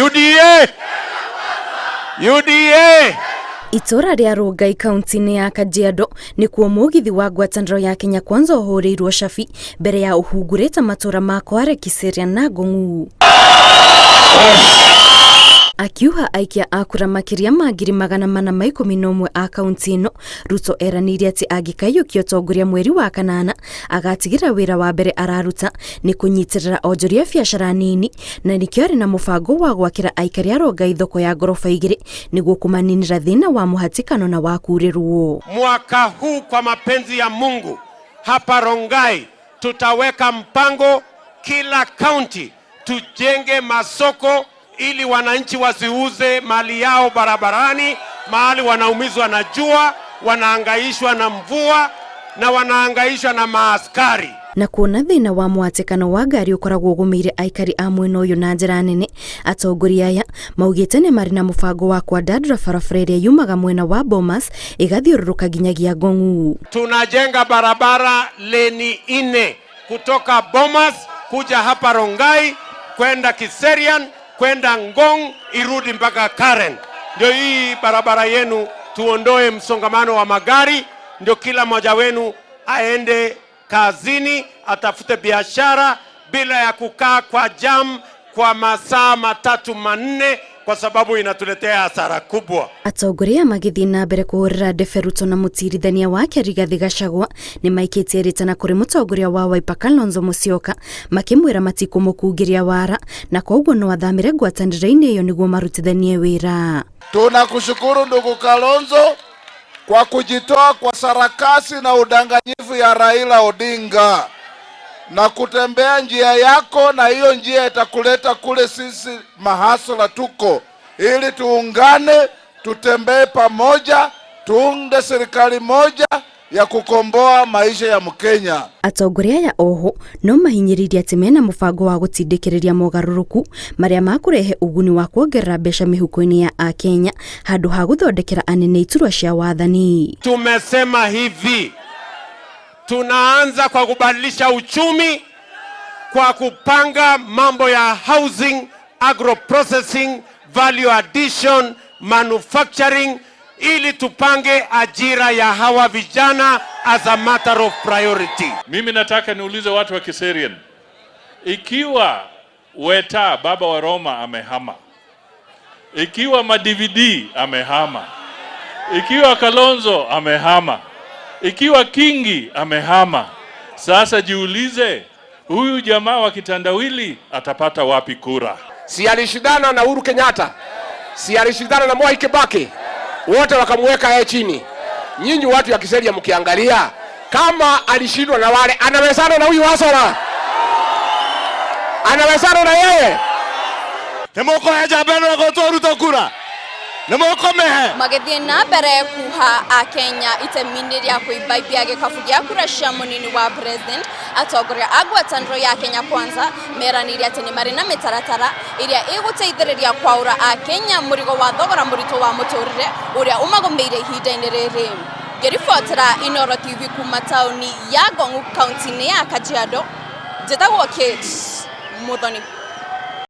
UDA! UDA! Itũra rĩa Rongai kaunti-inĩ ya Kajiado nĩkuo mũgithi wa ngwatanĩro ya Kenya Kwanza ũhũrĩirwo cabi mbere ya ũhungurĩte matũra ma Kware, Kiserian na Ngong'u. Akiuha aikia a kura makĩria ma 411,000 a kaunti ĩno, Ruto eranĩire atĩ angĩkaiyũkia ũtongoria mweri wa kanana agatigĩrĩra wĩra wa mbere araruta nĩ kũnyitĩrĩra onjoria biacara nini na nĩkĩo arĩ na mũbango wa gwakĩra aikari a Rongai thoko ya ngoroba igĩrĩ nĩguo kũmaninĩra thĩna wa mũhatĩkano na wa kurĩrwo. Mwaka huu kwa mapenzi ya Mungu hapa Rongai tutaweka mpango kila kaunti tujenge masoko ili wananchi wasiuze mali yao barabarani, mahali wanaumizwa na jua, wanaangaishwa na mvua na wanaangaishwa na maaskari. Na kuona thĩna wa mũhatĩkano wa ngari ũkoragwo ũgũmĩire aikari a mwena ũyũ na njĩra nene, atongoria aya maugĩte nĩ marĩ na mũbango wa kwandandũra barabara ĩrĩa yumaga mwena wa Bomas ĩgathiũrũrũka nginyagia Ngong'u. Tunajenga barabara leni nne kutoka Bomas kuja hapa Rongai kwenda Kiserian kwenda Ngong irudi mpaka Karen. Ndio hii barabara yenu, tuondoe msongamano wa magari, ndio kila mmoja wenu aende kazini atafute biashara bila ya kukaa kwa jam kwa masaa matatu manne, kwa sababu inatuletea hasara kubwa. Atongoria magĩthiĩ na mbere kũhũrĩra ndebe Ruto na mũtirithania wake Rigathĩ Gachagua nĩ maikĩtie rĩtana kũrĩ mũtongoria wa Wiper Kalonzo Musyoka makĩmwĩra matikũmũkungĩria wara na koguo no athamĩre ngwatanĩro-inĩ ĩyo nĩguo marutithanie wĩra. Tunakushukuru ndugu Kalonzo kwa kujitoa kwa sarakasi na udanganyifu ya Raila Odinga na kutembea njia yako, na hiyo njia itakuleta kule sisi mahasla tuko, ili tuungane, tutembee pamoja, tuunde serikali moja ya kukomboa maisha ya Mkenya. Atongoria aya oho no mahinyĩrĩirie atĩ mena mũbango wa gũtindĩkĩrĩria mogarũrũku marĩa makũrehe ũguni wa kuongerera mbeca mĩhuko-inĩ ya Akenya handũ ha gũthondekera anene iturwa cia wathani. Tumesema hivi, tunaanza kwa kubadilisha uchumi kwa kupanga mambo ya housing, agro processing, value addition, manufacturing ili tupange ajira ya hawa vijana as a matter of priority. Mimi nataka niulize watu wa Kiserian, ikiwa Weta baba wa Roma amehama, ikiwa Madividi amehama, ikiwa Kalonzo amehama, ikiwa Kingi amehama, sasa jiulize, huyu jamaa wa kitandawili atapata wapi kura? Si alishindana na Uhuru Kenyatta? Si alishindana na Mwai Kibaki? Wote wakamweka yeye chini. Nyinyi watu ya Kiserian mkiangalia, kama alishindwa na wale, anawezana na huyu Wasora? Anawezana na yeye? Nĩmũkũhe njamba ĩno ĩgũtwo Ruto kura? Nĩmũkũmĩhe? Magĩthiĩ na mbere kuha Akenya itemi-inĩ rĩa kũimbaibia gĩkabu gĩa kura cia mũnini wa president, atongoria a ngwatanĩro ya Kenya Kwanza meranĩire atĩ nĩ marĩ na mĩtaratara ĩrĩa ĩgũteithĩrĩria kwaũra Akenya mũrigo wa thogora mũritũ wa mũtũrĩre ũrĩa ũmagũmĩire ihinda-inĩ rĩrĩ. Ngĩribotera Inooro TV kuma taũni ya Ngong'u kaunti-inĩ ya Kajiado, njĩtagwo Kate Muthoni.